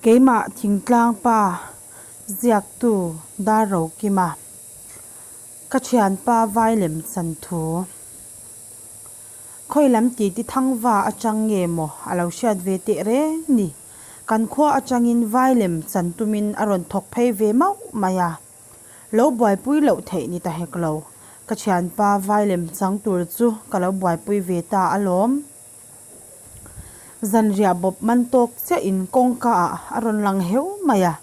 Keimah thingtlang pa ziaktu Darrokima ka thianpa Vailem chan thu. Khawi lam titi thangva atang nge maw a lo hriat ve teh reng ni. Kan khua atangin Vailem chan tumin a rawn thawk phei ve mauh mai a. Lo buaipui loh theih ni ta hek lo. Ka thianpa Vailem chang tur chu ka lo buaipui ve ta alawm. Zanriah bawp man tawk chiah in kawngka ah a rawn lang heu mai a,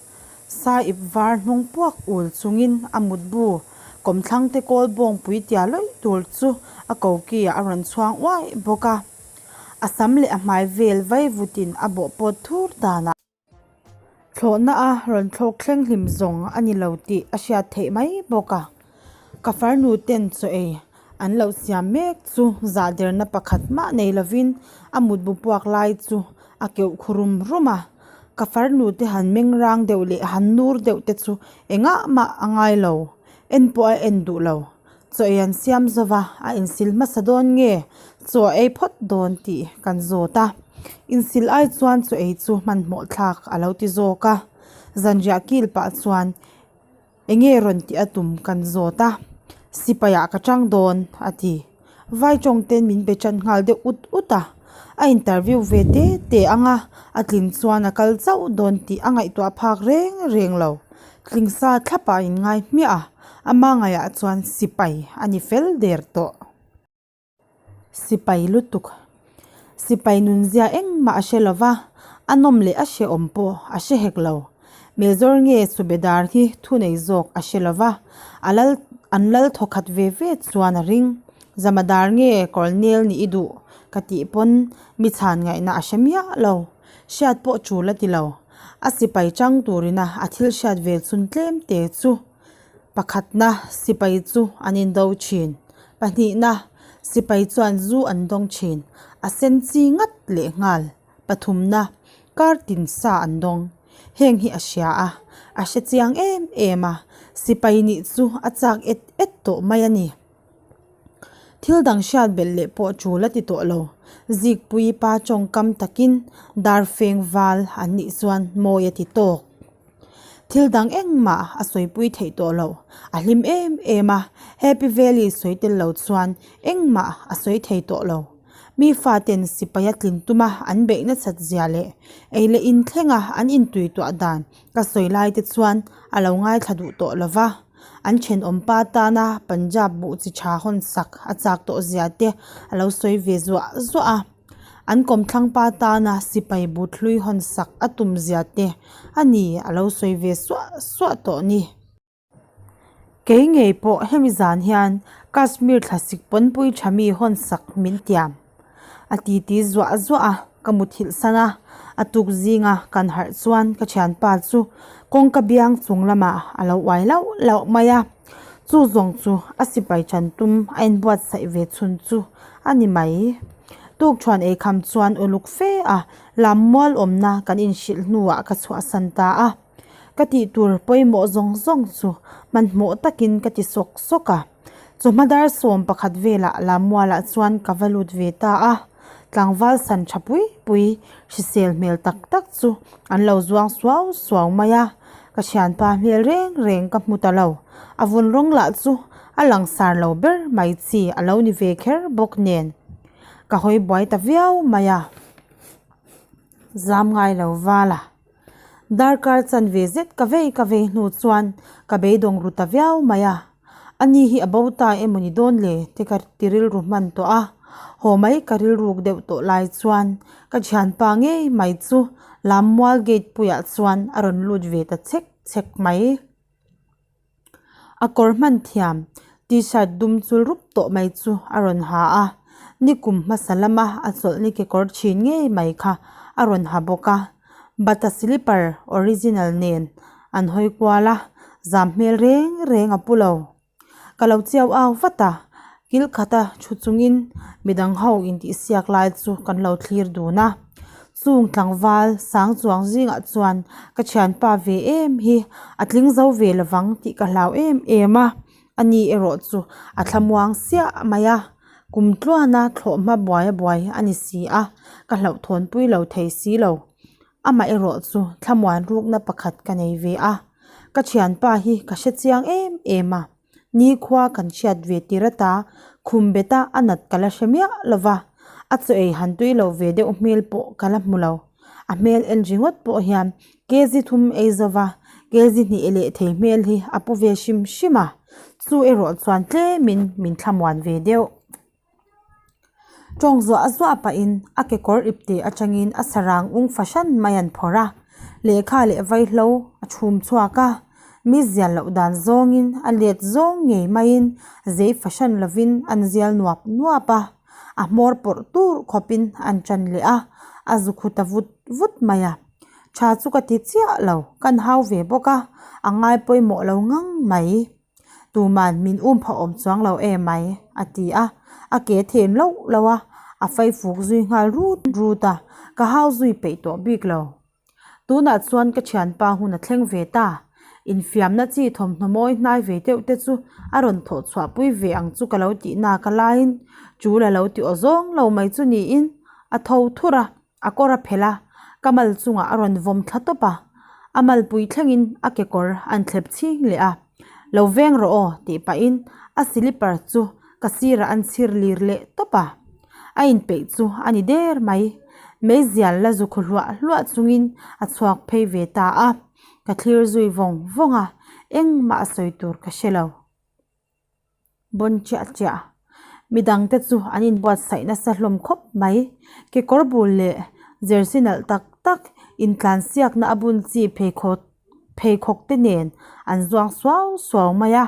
sa ip var hnung puak ul chungin a mutbu kawmthlang te kawl bawngpui tia lawih tur chu a koki ah a rawn chhuang uai bawk a. A sam leh a hmai vel vaivutin a bawh pawt thur danah. Thlawhna a rawn thlawk thleng hlim zawng a ni lo tih a hriat theih mai bawk a. Ka farnu ten chaw ei an lo siam mek chu zahderna pakhat mah nei lovin a mutbu puak lai chu a keuh khu rum rum a. Ka farnu te han meng rang deuh leh han nur deuh te chu engah mah a ngai lo, en pawh a en duh lo. Chaw ei an siam zova, a insil hmasa dawn nge chaw a ei phawt dawn tih kan zawt a. Insil ai chuan chaw ei chu hmanhmawh thlak a lo ti zawk a. Zanriah kil pah chuan enge rawn tih a tum kan zawt a, Sipaiah ka chang dawn a ti. Vai tawng ten min be tan nghal deuh ut ut a, a interview ve te te ang a, a tlin chuan a kal chauh dawn tih a ngaihtuah phak reng reng lo. Tling sa thlap ah in ngai hmiah a, ama ngaiah chuan sipai a ni fel der tawh. Sipai lutuk. Sipai nunzia engmah a hre lo va, a nawm leh a hrehawm pawh a hre hek lo. Mezawr nge Subedar hi thu nei zawk a hre lo va, a lal an lal thawkhat ve ve chuan a ring. Zamadar nge Colonel nih i duh ka tih pawn mi chhan ngaihna a hre miah lo. Hriat pawh tul a ti lo. A sipai chang turina a thil hriat ve chhun tlem te chu pakhatna sipai chu an indo thin, pahnihna sipai chuan zu an dawng thin, a sen chi ngat leh nghal, pathumna kar tin sa an dawng. Heng hi a hria a, a hre chiang em em a, sipai nih chu a chak et et tawh mai a ni. Thil dang hriat belh leh pawh tul a ti tawh lo. Zikpui pa tawngkam takin darfeng val an nih chuan mawi a ti tawk. Thil dang engmah a sawipui theih tawh lo. A hlim em em a, Happy Valley sawi tel lo chuan engmah a sawi thei tawh lo. Mi faten sipai a tlin tuma an beih nasat zia leh ei leh inthlenga an intuituah dan ka sawi lai te chuan a lo ngaithla duh tawh lo va. An thenawm pa tana Punjab buh chi tha hawn sak a chak tawh zia te a lo sawi ve zuah zuah a. An kawmthlang pa tana sipai but hlui hawn sak a tum zia te a ni a lo sawi ve suah suah tawh ni. Kei ngei pawh hemi zan hian Kashmir thlasik pawnpui tha mi hawn sak min tiam. A titi zuah zuah a, ka muthilh san a, a tuk zinga kan harh chuan ka thianpa chu kawngka biang chung lamah a lo uai lauh lauh mai a, chu zawng chu a sipai chan tum a inbuatsaih ve chhun chu a ni mai. Tukṭhuan eikham chuan uluk fe a, lammual awmna kan inhrilh hnuah ka chhuahsan ta a. Ka tih tur pawimawh zawng zawng chu hmanhmawh takin ka ti sawk sawk a. Chawhma dar 11 velah Lamualah chuan ka va lut ve ta a. Tlangval san tha pui pui hrisel hmel tak tak chu an lo zuang suau suau mai a. Ka thianpa hmel reng reng ka hmu ta lo. A vun rawng lah chu a langsar lo ber mai chi a lo ni ve kher bawk nen. Ka hawi buai ta viau mai a. Zam ngai lo val a. Darkar chanve zet ka vei ka vei hnu chuan ka beidawng ru ta viau mai a, ani hi a bo ta emaw ni dawn le te ka ti rilru hman tawh a, haw mai ka rilruk deuh tawh lai chuan ka thianpa ngei mai chu Lammual gate puiah chuan a rawn lut ve ta chhek chhek mai. A kawr hman thiam t-shirt dum chul rup tawh mai chu a rawn ha a, nikum hmasa lama a chawlhni kekawr thin ngei mai kha a rawn ha bawk a, bata slipper original nen an hawi kual a, zam hmel reng reng a pu lo. Ka lo chiau au vat a, kil khata thu chungin midang ho intihsiak lai chu kan lo thlir dun a. Chung tlangval sang chuang zingah chuan ka thianpa ve em hi a tling zo ve lovang tih ka hlau em em a, ani erawh chu a thlamuang siah mai a, kum tluana thlawhhma buai a buai a ni si a, ka hlauhthawnpui lo thei si lo. Amaherawh chu thlamuan rukna pakhat ka nei ve a, ka thianpa hi ka hre chiang em em a, nikhua kan hriat ve tir ata khum beta a nat ka la hre miah lo va, a chaw ei han tui lo ve deuh hmel pawh ka la hmu lo. A hmel en ringawt pawh hian kg thum ei zo va, kg hnih leh thei hmel hi a pu ve hrim hrim a, chu erawh chuan tlemin min thlamuan ve deuh. Tawng zuah zuah pahin a kekawr ipte atangin a sarang ung fahran mai an phawrh a, lehkha leh vaihlo a chhum chhuak a, mi zial loh dan zawngin a let zawng ngei maiin zei fahran lovin an zial nuap nuap a, a hmawr pawrh tur khawpin an tan leh a, a zu khu ta vut vut mai a. Tha chu ka ti chiah lo, kan hau ve bawk a, a ngai pawimawh lo ngang mai. Tuman min um pha awm chuang lo em mai, a ti a. A ke them loh loh a, a fai fuk zui nghal rut rut a, ka hau zui peih tawh bik lo. Tunah chuan ka thianpa hun a thleng ve ta. Infiamna chi thawmhnaw mawi hnai ve deuh te chu a rawn thawh chhuah pui ve ang chu ka lo tih nak a laiin chul a lo ti aw zawng lo mai chu niin a tho thur a. A kawr a phelh a, ka mal chungah a rawn vawm thla tawp a, a malpui thlengin a kekawr an thlep chhing leh a, Lo veng rawh aw tih pahin a silipar chu ka sirah an chhir lir leh tawp a, a inpeih chu a ni der mai. Meizial la zu khu hluah hluah chungin a chhuak phei ve ta a, ka thlir zui vawng vawng a, engmah a sawi tur ka hre lo. Bawn chiah chiah. Midang te chu an inbuatsaih nasa hlawm khawp mai. Kekawr bul leh jersey nalh tak tak intlan siakna a bun chi pheikhawk pheikhawk te nen an zuang suau suau mai a.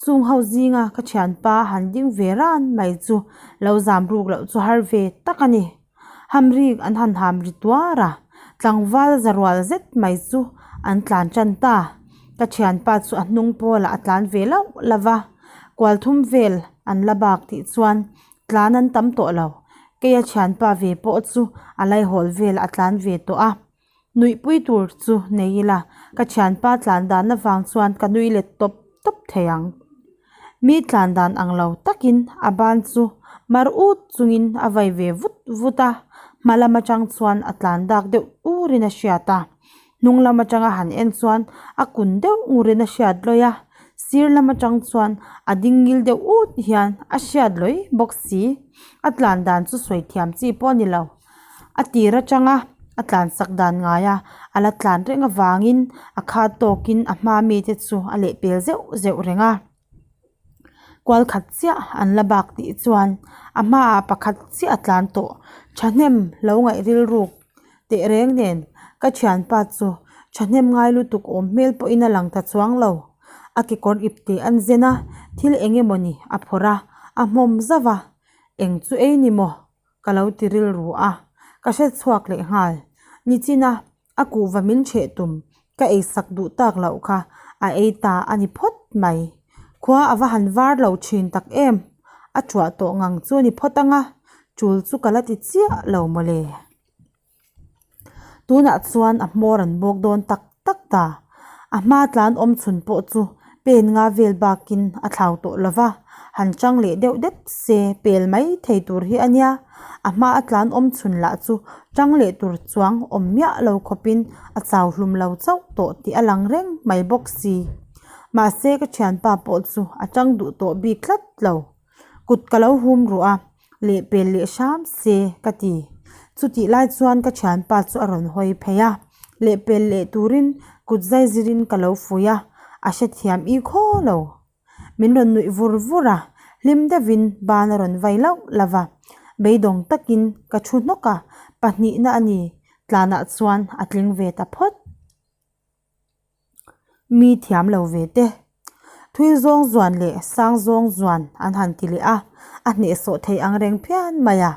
Chung ho zinga ka thianpa han ding ve ran mai chu lo zam ruk loh chu har ve tak a ni. Hamrik an han ham ri tuar a, tlangval za rual zet mai chu an tlan tan ta. Ka thianpa chu a hnung pawlah a tlan ve lauh lauh va, kual thum vel an la bak tih chuan tlan an tam tawh lo. Keia thianpa ve pawh chu a laihawl velah a tlan ve tawh a, nuihpui tur chu nei ila ka thianpa tlan dan avang chuan ka nui let tawp tawp thei ang. Mi tlan dan ang lo takin a ban chu mar ut chungin a vai ve vut vut a, hma lam atang chuan a tlan dak deuh urin a hriat a, hnung lam atanga han en chuan a kun deuh ngurin a hriat lawi a, sir lam atang chuan a ding ngil deuh ut hian a hriat lawi bawk si, a tlan dan chu sawi thiam chi pawh a ni lo. A tir atanga a tlan sak dan ngai a, a la tlan reng avangin a khat tawkin a hma mite chu a lehpel zeuh zeuh reng a. Kual khat chiah an la bak tih chuan a hmaah pakhat chiah a tlan tawh. Thahnem lo ngaih rilruk teh reng nen ka thianpa chu thahnem ngai lutuk awm hmel pawhin a lang ta chuang lo. A kekawr ip teh an zen a, thil eng emawni a phawrh a, a hmawm zauh a, eng chu ei ni maw? Ka lo ti rilru a, ka hre chhuak leh nghal. Nichina a kuhva min ṭheh tum ka ei sak duh tak loh kha a ei ta a ni phawt mai. Khua a va han var lo ṭhin tak em? A ṭuah tawh ngang chu a ni phawt ang a, ṭul chu ka la ti chiah lo mawle. Tunah chuan a hmawr an bawk dawn tak tak ta. A hma tlan awm chhun pawh chu pen nga vel bakin a thlau tawh lo va, han chang leh deuh dep se pel mai thei tur hi a nia. A hma a tlan awm chhun lah chu chang leh tur chuang awm miah lo khawpin a chau hlum lo chauh tawh tih a lang reng mai bawk si. Mahse ka thianpa pawh chu a chang duh tawh bik tlat lo. Kut ka lo hum ruh a, leh pel leh hram se ka ti. Chutih lai chuan ka thianpa chu a rawn hawi phei a, leh pel leh turin kut zai zirin ka lo fuih a, a hrethiam i khaw lo. Min rawn nuih vur vur a, hlim deuhin ban a rawn vai lauh lauh a, beidawng takin ka thu hnawk a, pahnihna a ni, tlanah chuan a tling ve ta phawt. Mi thiam lo ve te. Thui zawng zuan leh sang zawng zuan an han ti leh a, a hnehsawh thei ang reng phian mai a.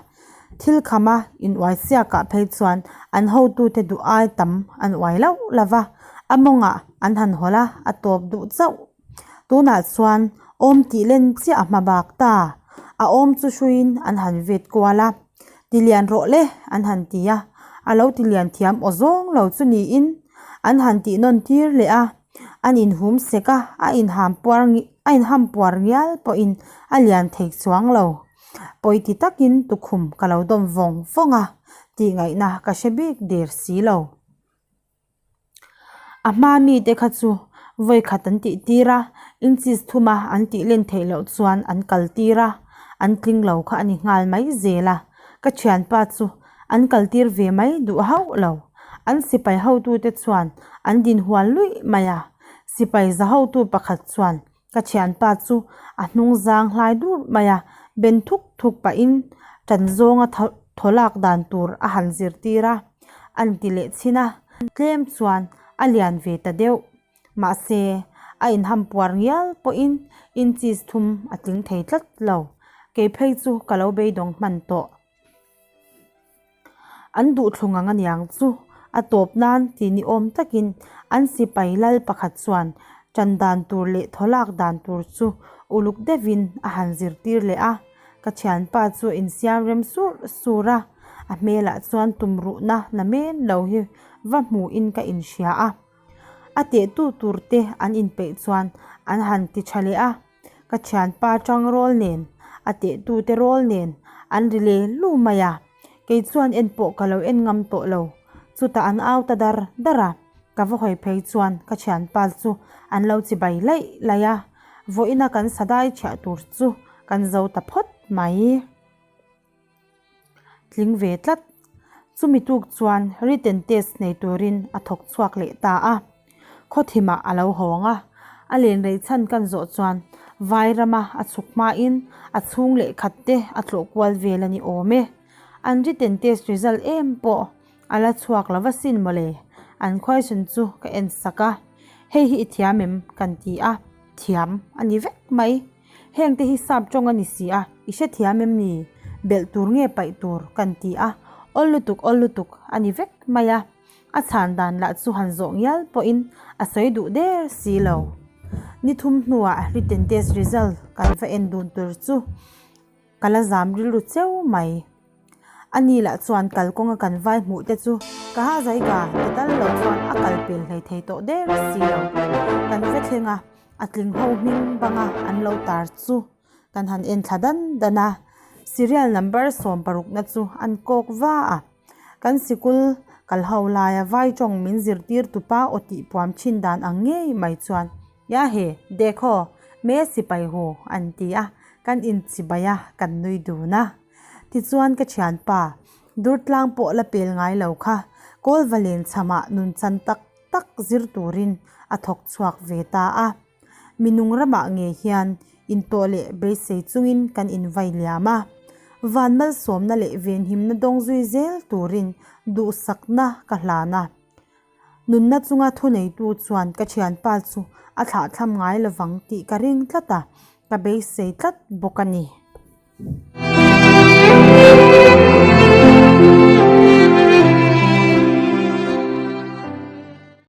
Thil khama in uai siakah phei chuan an hotute duh ai tam an uai loh lo va, a mawngah an han hawlh a, a tawp duh chauh. Tunah chuan awm tih len chiah a hma bak ta. A awm chu hruiin an han vet kual a, ti lian rawh le an han ti a, a lo ti lian thiam aw zawng lo chu niin an han tih nawn tir leh a, an inhum sek a, a inham puar a inham puar ngial pawhin a lian thei chuang lo. Pawi ti takin tukhum ka lo dawm vawng vawng a, tih ngaihna ka hre bik der si lo. A hma mite kha chu vawi khat an tih tir a, inches thuma an tih len theih loh chuan an kal tir a, an tling lo kha a ni nghal mai zel a. Ka thianpa chu an kal tir ve mai duh hauh lo. An sipai hotute chuan an dinhual luih mai a, sipai za hotu pakhat chuan Ka thianpa chu a hnung zang hlai dur mai a, ben thuk thuk pahin tan zawnga thaw lak dan tur a han zirtir a, an ti leh chhin a, tlem chuan a lian ve ta deuh. Mahse, a inham puar ngial pawhin inches thum a tling thei tlat lo. Kei phei chu ka lo beidawng hman tawh. An duh thlung ang aniang chu a tawp nan ti ni awm takin an sipai lal pakhat chuan tan dan tur leh thaw lak dan tur chu uluk deuhin a han zirtir leh a. Ka thianpa chu a insiam rem sur sur a, a hmelah chuan tumruhna na men lo hi va hmuhin ka inhria a. A tehtu tur te an inpeih chuan an han ti tha leh a. Ka thianpa tang rawl nen, a tehtute rawl nen an ri le lu mai a, kei chuan en pawh ka lo en ngam tawh lo. Chutah an au ta dar dar a, ka va hawi phei chuan ka thianpa chu an lo chibai laih laih a, vawiina kan sadai chhiah tur chu kan zo ta phawt mai. Tling ve tlat. Chumi tuk chuan written test nei turin a thawk chhuak leh ta a. Khawthimah a lo hawng a, a len rei chhan kan zawh chuan vai rama a chhuk hmain a chhung leh khat te a tlawh kual vel a ni awm e. An written test result em pawh a la chhuak lo va sin mawle. An question chu ka en sak a, hei hi i thiam em? kan ti a, thiam a ni vek mai. Heng te hi sap tawng a ni si a, i hrethiam em ni? Belh tur nge paih tur kan ti a, awl lutuk awl lutuk a ni vek mai a. A chhan dan lah chu han zawh ngial pawhin a sawi duh der si lo. Ni thum hnuah written test result kan va en dun tur chu ka la zam rilru cheu mai. A ni lah chuan kalkawnga kan vai hmuh te chu ka ha zai ka ti tal lo chuan a kal pel hlei thei tawh der si lo. Kan va thleng a, a tling ho hming banga an lo tar chu kan han en thla dan dan a. Serial number 16 na chu an kawk va a. Kan sikul kal ho laia vai tawng min zirtir tupa aw tih puam thin dan ang ngei mai chuan Ya he, dekhaw, me sipai hu an ti a, kan inchibai a, kan nui dun a. Tichuan ka thianpa, Durtlang pawh la pel ngai lo kha, Kawlva len chhamah nun chan tak tak zir turin a thawk chhuak ve ta a. Mi nung ramah ngei hian intawh leh beisei chungin kan invai liam a. Van malsawmna leh venhimna dawng zui zel turin duhsakna ka hlan a. Nunna chunga thuneitu chuan ka thianpa chu a thlahthlam ngai lovang tih ka ring tlat a, ka beisei tlat bawk a ni.